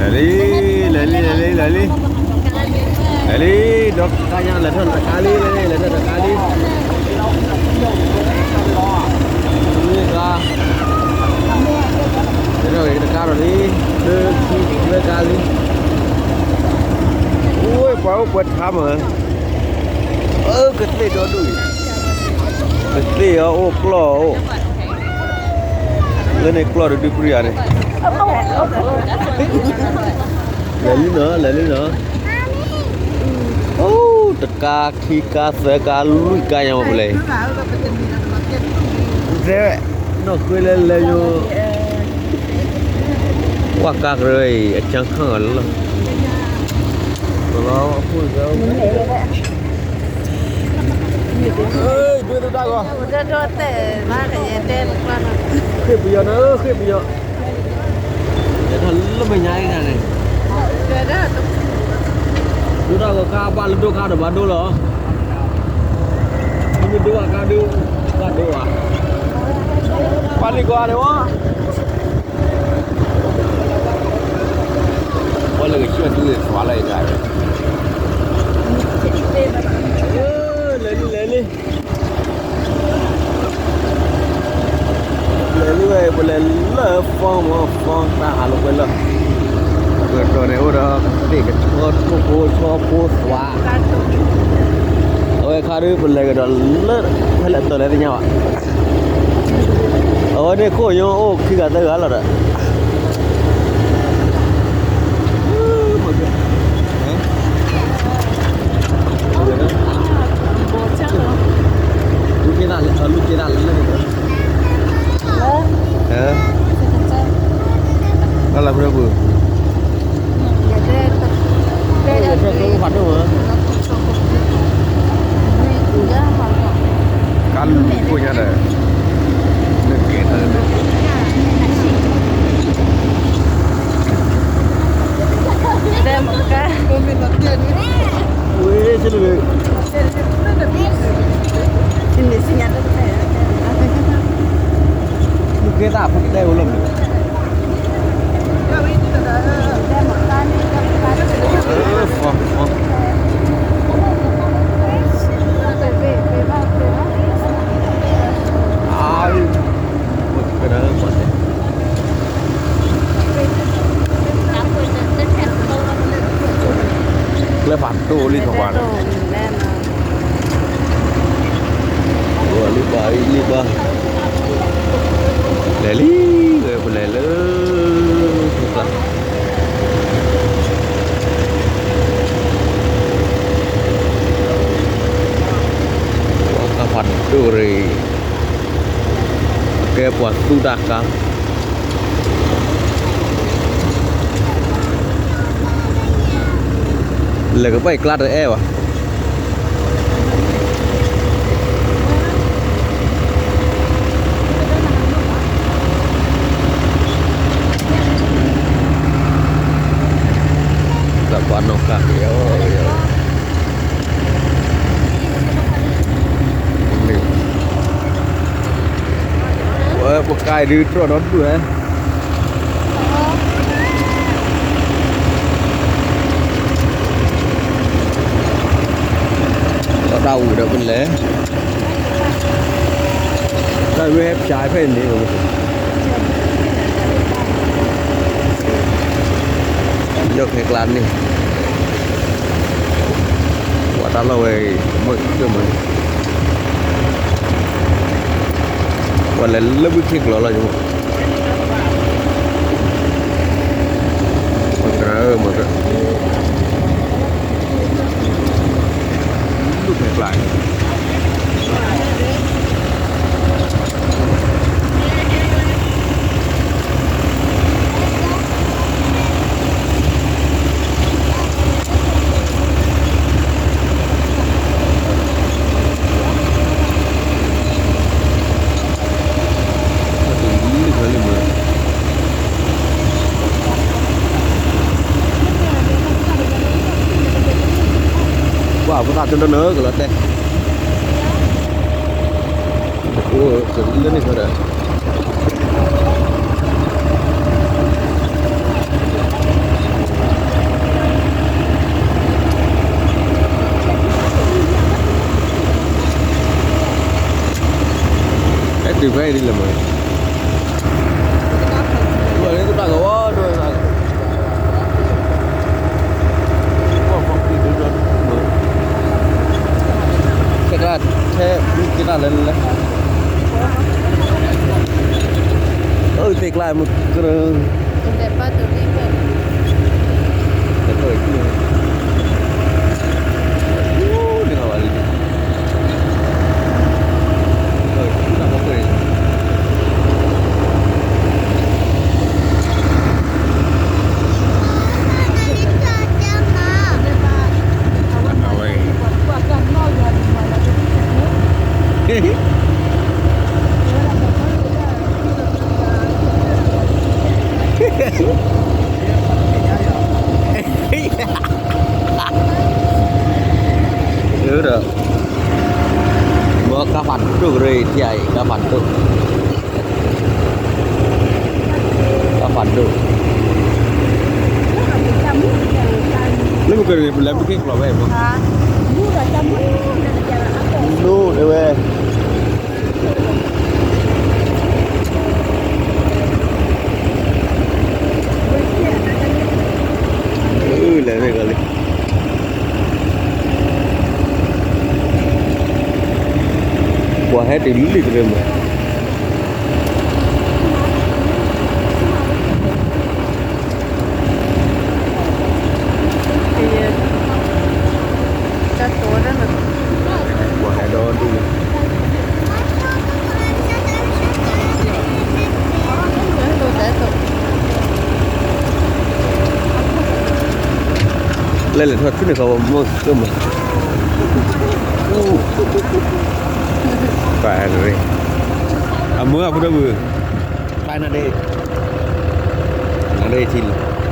လဲၤလံ, လဲၤလံ, လဲၤလံ, လဲၤလံ, လဲၤလံ, ဒီးကါညါ လဲၤထီၣ်တကါလံ, လဲၤထီၣ်တကါလံ, ကါ, လဲၤထီၣ်တကါဒီးလံ, လၢခံလၢကါလံ, အိၣ်ပှၤအိၣ်ပှဲၤထါမး, အၢ ကသ့ၣ်ဒီဒူၣ်အံၤ, ကသ့ၣ်အီၤအိၣ်ကျီၢ်အီၤအိၣ် လၢန့ၣ်ကျီၢ်တဒုပြံယၤန့ၣ်, လဲၤလံနီၤ လဲၤလံနီၤ, အိၣ်တကါခံကါသၢကါလွံၢ်ကါညါမးပလဲၤ, တဲဝဲ, နီၢ်ဃ့လၢလဲၤယိၤ, ကွၢ်ကါကရၢအံၤ အကၢခၣ်ဂၤလၢလီၤ, လီၤ ဒိၣ်တၢ်ဂီၤ, ဃ့ၢ်ပယီၤနၤဧၢ ဃ့ၢ်ပယီၤ, ယထီၣ်လၢမဲာ်ညါအံၤန့ၣ်, ဒိၣ်တၢ်ဂီၤကါဘၣ်လၢဒိၣ်ခါဒီးဘၣ်ဒိၣ်လီၤ, မ့ၢ်ဒိၣ်ဘၣ်ကါဒုး, ဘၣ်ဒိၣ်ဘၣ်, ပှၤလံၤကွၢ်န့ၣ်ဝဲ ပှၤလၢကဆှၢဒုးသွါလၢယတၢ်, လဲၤလံ လဲၤလံ, လဲၤလံဝဲ ပလဲၤလၢ phone မး phone တၢ်ဟးလိာ်ကွဲလၢ, ကတီၢ်န့ၣ်အိၣ်ဒီး ကသ့ၣ်ကဆီထိၣ်ဖိဆီဖိသွါ, အဝဲခါဒုး ပလဲၤကဒီးလၢ ဖဲလဲၣ်တတီၤလဲၣ်သ့ၣ်ညါဘၣ်, အဝဲန့ၣ်ခိၣ်ညိအိၣ်ခံဂၤသၢဂၤလီၤဒီး လူက့သၣ်လၢန့ၣ်, ဟဲ, လၢလၢဖျၢပူၤ, ဖျၢပူၤဖးဒိၣ်ဧၢ, ကါလူၤခိၣ်ညါဒီး, လၢကဲထီၣ်လၢ တဲမကါ, ဝ့ၢ် မုၢ်ကဲသၣ်ဖိကတဲအိၣ်လၢမနုၤ, အၢ ကနၢ်ပှၤတဲ ကျဲဖးဒိၣ်လံကပၤန့ၣ်, လံဘၣ်အံၤလံဘၣ်, လဲၤလံ, ဝဲပလဲၤလၢ ပကျါ, ပှၤကဖးဒိၣ်ရံၣ်, ကဲပှၤသူၣ်တၢ်ကါ လဲၤကပၤအံၤကျါတအဲၣ်ဘၣ်, တၢ်ပှၤနီၢ်ကါက့ၤအီၤ, ဝဲပကါအံၤဒုးတြီၢ်ဒီဒူၣ်ဟဲ ဒီးတၢ်ဝံၤဒီးပလဲၤ, တၢ်ဝဲဖျါဖဲန့ၣ်, လၢဖဲကျါန့ၣ်, ပှၤတၢ်လီၢ်ဝဲအံၤ မုၢ်ကမုၢ်, ပှၤလဲၤလၢဘုခ့ကျိာ်လီၤ, မုၢ်ကရၢမုၢ်ကရၢ လူၢ်ဖဲကျါ, ပှၤဖိသၣ်တနီၤနီၤကလီၤတဲာ်, အိၣ်လၢန့ၣ်ဃီဒီး ပ ဝဲဒ်လဲၣ်မး, ဝဲလၢကဘၣ်ကဝီၤဒိၣ်, ထဲကျါ, ထဲ, ထဲကျါလဲၤလဲၤ, အၢ သ့ၣ်ကျါမုၢ်ကရၢ, လဲၤထီၣ်ဝဲ, လဲၤထီၣ်ဝဲလံ ဒီး, မ့ၢ်ကါဖးဒိၣ်ကရၢအံၤထံအံၤ ကါဖးဒိၣ်, ကါဖးဒိၣ်, လၢပကလဲၤပက့ၤကျိးဝဲမး, ဒိၣ်တဲဝဲ လဲၤမ့ၢ်ကီးလံ, ပှၤဟဲတုၤလံတရၢမး, ပှၤဟဲဒီဒူၣ်, လဲၤလဲၤထီၣ်ဆူန့ၣ်ခီမီၢ်ကမၤ, ပှၤ, အမၢအဖိဒိၣ်မုၣ်, ပနၢ်ဒ့ၣ်, နၢ်ဒ့ၣ်ထံလံ